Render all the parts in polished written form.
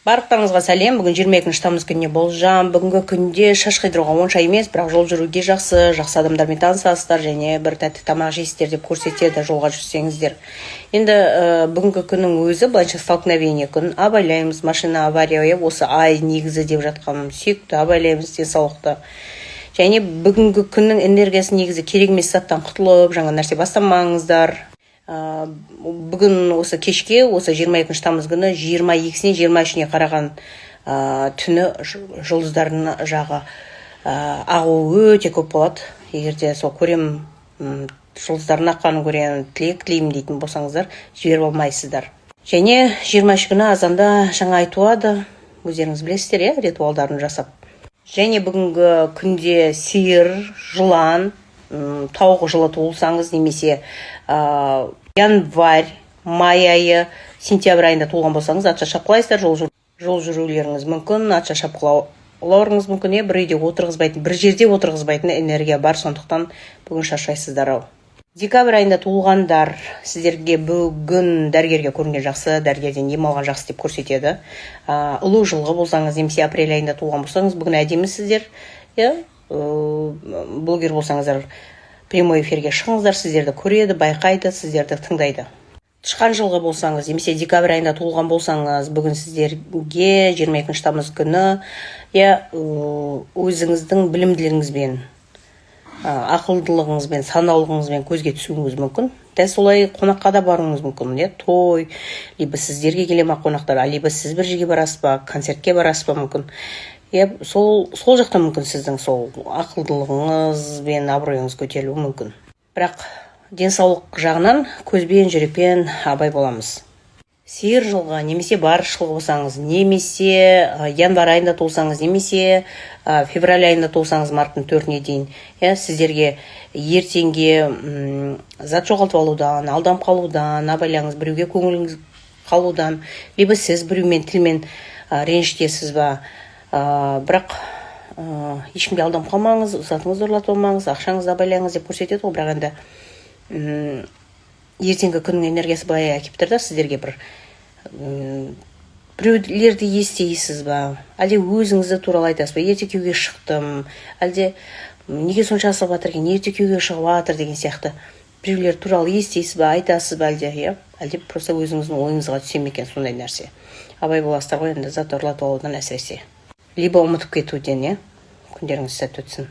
Барлықтарыңызға сәлем! Бүгін 22 тамыз күніне болжам. Бүгінгі күнде шаш қидыруға онша емес, бірақ жол жүруге жақсы, жақсы адамдармен танысасыздар және бір тәтті тамақ жейсіздер деп көрсетеді жолға жүрсеңіздер. Енді бүгінгі күннің өзі былайша столкновение күн, абайлаймыз, машина, авария, иә. Осы ай негізі деп жатқаным сүйекті абайлаймыз, денсаулықты. Және бүгінгі күннің энергиясы негізі керек емес заттан құтылып, жаңа нәрсе бастамаңыздар. Бүгін осы кешке, осы 22 тамыз күні 22-сіне 23-іне қараған түні жұлдыздардың жағы ағуы өте көп болады. Егер де сол көрем, жұлдыздардың аққанын көремін, тілек тілеймін дейтін болсаңыздар, жіберіп алмайсыздар. Және 23 күні азанда жаңа ай туады, өздеріңіз білесіздер, иә, ритуалдарын жасап. Және бүгінгі күнде сиыр, жылан, тауық жылы туылсаңыз немесе январь, май айы, сентябрь айында туылған болсаңыз, атша шапқылайсыздар, жол жүрулеріңіз мүмкін, атша шапқылауларыңыз мүмкін, иә. Бір үйде отырғызбайтын, бір жерде отырғызбайтын энергия бар, сондықтан бүгін шаршайсыздар ау. Декабрь айында туылғандар, сіздерге бүгін дәрігерге көрінген жақсы, дәрігерден ем алған жақсы деп көрсетеді. Ұлу жылғы болсаңыз немесе апрель айында туылған болсаңыз, бүгін әдемісіздер, иә. Блогер болсаңыздар, прямой эфирге шығыңыздар, сіздерді көреді, байқайды, сіздерді тыңдайды. Тышқан жылғы болсаңыз немесе декабрь айында туылған болсаңыз, бүгін сіздерге 22 тамыз күні, иә, өзіңіздің білімділігіңізбен, ақылдылығыңызбен, саналылығыңызбен көзге түсуіңіз мүмкін. Дәл солай қонаққа да баруыңыз мүмкін, иә, той, либо сіздерге келе ма қонақтар, либо сіз бір жерге барасыз ба, концертке барасыз ба, мүмкін, иә. Сол жақта мүмкін сіздің сол ақылдылығыңыз бен абыройыңыз көтерілуі мүмкін. Бірақ денсаулық жағынан көзбен, жүрекпен абай боламыз. Сиыр жылғы немесе барыс жылғы болсаңыз немесе январь айында туылсаңыз немесе февраль айында туылсаңыз, марттың 4-іне дейін, иә, сіздерге ертеңге зат жоғалтып алудан, алданып қалудан абайлаңыз, біреуге көңіліңіз қалудан, либо сіз біреумен тілмен ренжітесіз ба. Бірақ ешкімге алданып қалмаңыз, затыңызды ұрлатып алмаңыз, ақшаңызды абайлаңыз деп көрсетеді ғой. Бірақ енді ертеңгі күннің энергиясы былай әкеліп тұр да сіздерге, бір біреулерді естейсіз ба, әлде өзіңізді туралы айтасыз ба, ерте күйеуге шықтым, әлде неге сонша асығып жатыр екен, ерте күйеуге шығып жатыр деген сияқты біреулер туралы естейсіз ба, айтасыз ба әлде, иә, әлде просто өзіңіздің ойыңызға түсе ме екен сондай нәрсе. Абай боласыздар ғой енді зат ұрлатып алудан әсіресе, либо ұмытып кетуден, иә. Күндеріңіз сәтті өтсін!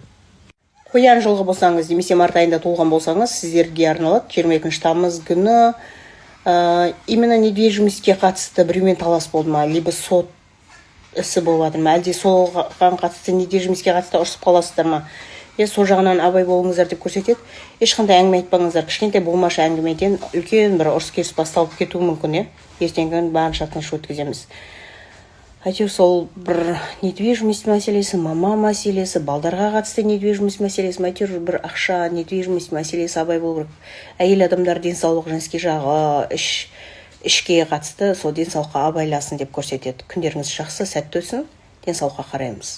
Қоян жылғы болсаңыз немесе март айында туылған болсаңыз, сіздерге арналады 22 тамыз күні. Именно недвижимость ке қатысты біреумен талас болды ма, либо сот ісі болып жатыр ма, әлде соған қатысты, недвижимость ке қатысты ұрысып қаласыздар ма, иә, сол жағынан абай болыңыздар деп көрсетеді. Ешқандай әңгіме айтпаңыздар, кішкентай болмашы әңгімеден үлкен бір ұрыс керіс басталып кетуі мүмкін, иә. Ертеңгі күн барынша тыныш өткіземіз. Әйтеуір сол бір недвижимость мәселесі, мама мәселесі, балдарға қатысты недвижимость мәселесі, әйтеуір бір ақша, недвижимость мәселесі, абай болу керек. Әйел адамдар денсаулық, женский жағы, ішке қатысты, сол денсаулыққа абайласын деп көрсетеді. Күндеріңіз жақсы, сәтті өтсін! Денсаулыққа қараймыз.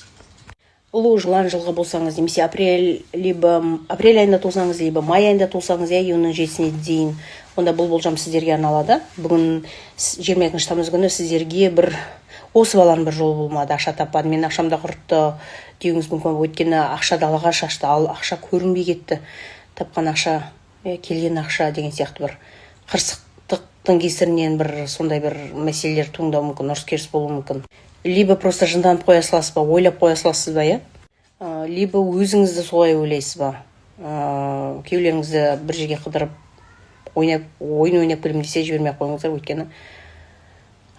Ұлу жылан жылғы болсаңыз немесе апрель, либо апрель айында туылсаңыз, либо май айында туылсаңыз, иә, июньнің 7-сіне дейін, онда бұл болжам сіздерге арналады. Бүгін, 22 тамыз күні, сіздерге бір осы баланың бір жолы болмады, ақша таппады, мен ақшамды құртты деуіңіз мүмкін. Өйткені ақша далаға шашты, ал ақша көрінбей кетті, тапқан ақша, иә, келген ақша деген сияқты бір қырсықтықтың кесірінен бір сондай бір мәселелер туындауы мүмкін, ұрыс керіс болуы мүмкін. Либо просто жынданып қоя саласыз ба, ойлап қоя саласыз ба, иә. Либо өзіңізді солай ойлайсыз ба. Күйеулеріңізді бір жерге қыдырып, ойнап, ойын ойнап келемін десе, жібермей ақ қойыңыздар, өйткені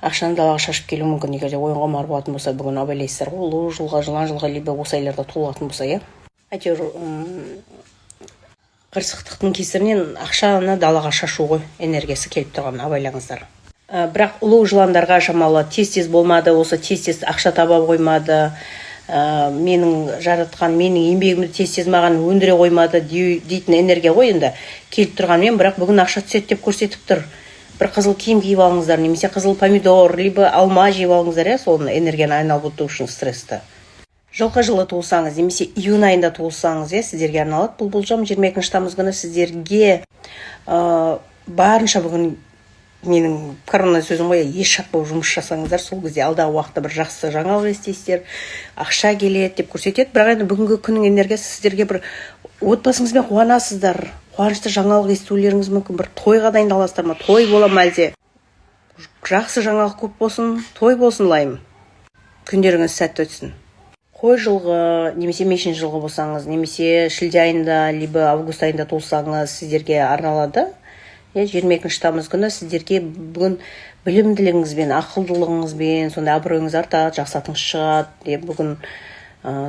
ақшаны далаға шашып келуі мүмкін, егер де ойынға құмар болатын болса. Бүгін абайлайсыздар ғой, ұлу жылға, жылан жылға, либо осы айларда туылатын болса, иә. Әйтеуір қырсықтықтың кесірінен ақшаны далаға шашу ғой энергиясы келіп тұрған, абайлаңыздар. Бірақ ұлу жыландарға шамалы тез тез болмады, осы тез тез ақша таба қоймады, менің жаратқан, менің еңбегімді тез тез маған өндіре қоймады дейтін энергия ғой енді келіп тұрғанмен, бірақ бүгін ақша түседі деп көрсетіп тұр. Бір қызыл киім киіп алыңыздар немесе қызыл помидор либо алма жеп алыңыздар, иә, сол энергияны айналып өту үшін стрессті. Жылқы жылы туылсаңыз немесе июнь айында туылсаңыз, иә, сіздерге арналады бұл болжам. 22 тамыз күні сіздерге барынша бүгін Менің коронный сөзім ғой, еш шат болып жұмыс жасаңыздар, сол кезде алдағы уақытта бір жақсы жаңалық естисіздер, ақша келеді деп көрсетеді. Бірақ енді бүгінгі күннің энергиясы сіздерге бір отбасыңызбен қуанасыздар, қуанышты жаңалық естулеріңіз мүмкін. Бір тойға дайындаласыздар ма, той бола ма әлде? Жақсы жаңалық көп болсын, той болсын лайым. Күндеріңіз сәтті өтсін. Қой жылғы немесе мешін жылғы болсаңыз, немесе шілде айында либо август айында туылсаңыз, сіздерге арналады, иә. 22 тамыз күні сіздерге бүгін білімділігіңізбен, ақылдылығыңызбен сондай абыройыңыз артады, жақсы атыңыз шығады, иә. Бүгін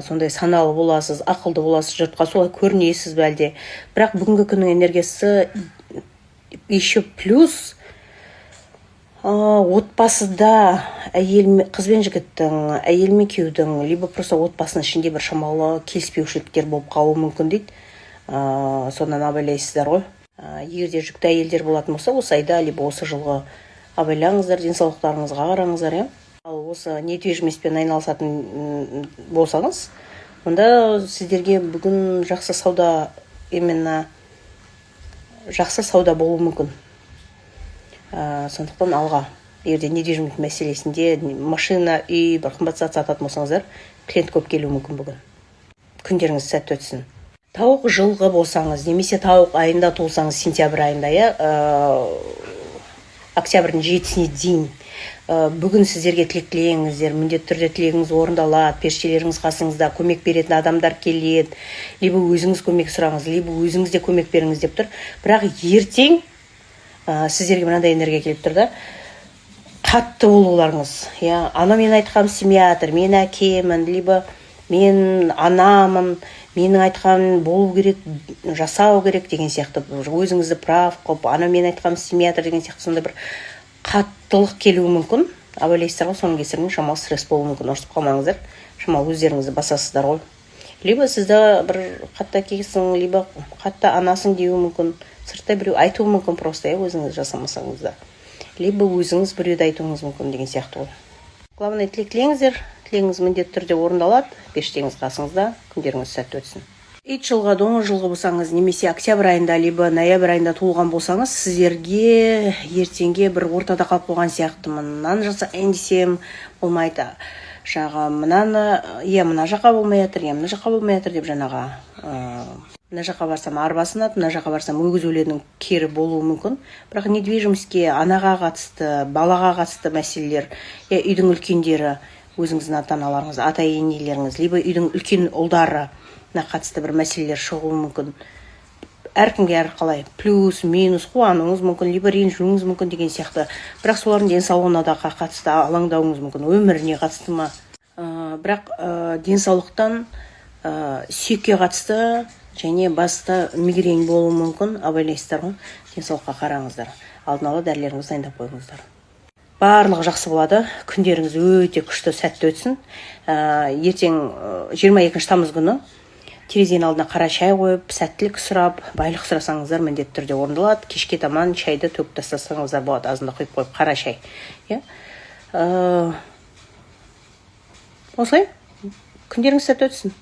сондай саналы боласыз, ақылды боласыз, жұртқа солай көрінесіз бе әлде? Бірақ бүгінгі күннің энергиясы еще плюс отбасыда әйел, қыз бен жігіттің, әйел мен күйеудің, либо просто отбасының ішінде бір шамалы келіспеушіліктер болып қалуы мүмкін дейді. Содан абайлайсыздар ғой. Егер де жүкті әйелдер болатын болса, осы айда либо осы жылғы абайлаңыздар, денсаулықтарыңызға қараңыздар, иә. Ал осы недвижимость пен айналысатын болсаңыз, онда сіздерге бүгін жақсы сауда, именно жақсы сауда болуы мүмкін. Сондықтан алға. Егер де недвижимость мәселесінде машина, үй, бір қымбат зат сататын болсаңыздар, клиент көп келуі мүмкін бүгін. Күндеріңіз сәтті өтсін. Тауық жылғы болсаңыз немесе тауық айында туылсаңыз, сентябрь айында, иә, октябрьдің 7-сіне дейін, бүгін сіздерге тілек тілеңіздер, міндетті түрде тілегіңіз орындалады. Періштелеріңіз қасыңызда, көмек беретін адамдар келеді. Либо өзіңіз көмек сұраңыз, либо өзіңіз де көмек беріңіз деп тұр. Бірақ ертең сіздерге мынандай энергия келіп тұр да, қатты болуларыңыз, иә. Анау мен айтқаным істемей жатыр, мен әкемін либо мен анамын, менің айтқаным болу керек, жасау керек деген сияқты, өзіңізді прав қылып, анау мен айтқаным істемей жатыр деген сияқты сондай бір қаттылық келуі мүмкін. Абайлайсыздар ғой, соның кесірінен шамалы стресс болуы мүмкін. Ұрысып қалмаңыздар, шамалы өздеріңізді басасыздар ғой. Либо сізді бір қатты әкесің, либо қатты анасың деуі мүмкін, сырттай біреу айтуы мүмкін просто, иә, өзіңіз жасамасаңыз да, либо өзіңіз біреуді айтуыңыз мүмкін деген сияқты ғой. Главное, тілек тілеңіздер, тілегіңіз міндетті түрде орындалады. Періштеңіз қасыңызда. Күндеріңіз сәтті өтсін. Ит жылғы, доңыз жылғы болсаңыз немесе октябрь айында либо ноябрь айында туылған болсаңыз, сіздерге ертеңге бір ортада қалып қойған сияқтымын. Мынаны жасайын десем, болмайды жағы, мынаны, иә, мына жаққа болмай жатыр, иә, мына жаққа болмай жатыр деп, жаңағы мына жаққа барсам, арба сынады, мына жаққа барсам, өгіз өледінің кері болуы мүмкін. Бірақ недвижимость ке, анаға қатысты, балаға қатысты мәселелер, иә, үйдің үлкендері, өзіңіздің ата аналарыңыз, ата енелеріңіз либо үйдің үлкен ұлдарына қатысты бір мәселелер шығуы мүмкін. Әркімге әрқалай, плюс, минус, қуануыңыз мүмкін либо ренжуіңіз мүмкін деген сияқты. Бірақ солардың денсаулығына да қатысты алаңдауыңыз мүмкін, өміріне қатысты ма. Бірақ денсаулықтан сүйекке қатысты және баста мигрень болуы мүмкін. Абайлайсыздар ғой, денсаулыққа қараңыздар, алдын ала дәрілеріңізді дайындап қойыңыздар. Барлығы жақсы болады. Күндеріңіз өте күшті, сәтті өтсін. Ертең, 22 тамыз күні, терезенің алдына қара шай қойып, сәттілік сұрап, байлық сұрасаңыздар, міндетті түрде орындалады. Кешке таман шайды төгіп тастасаңыздар болады, азында құйып қойып қара шай, иә. Осылай күндеріңіз сәтті өтсін.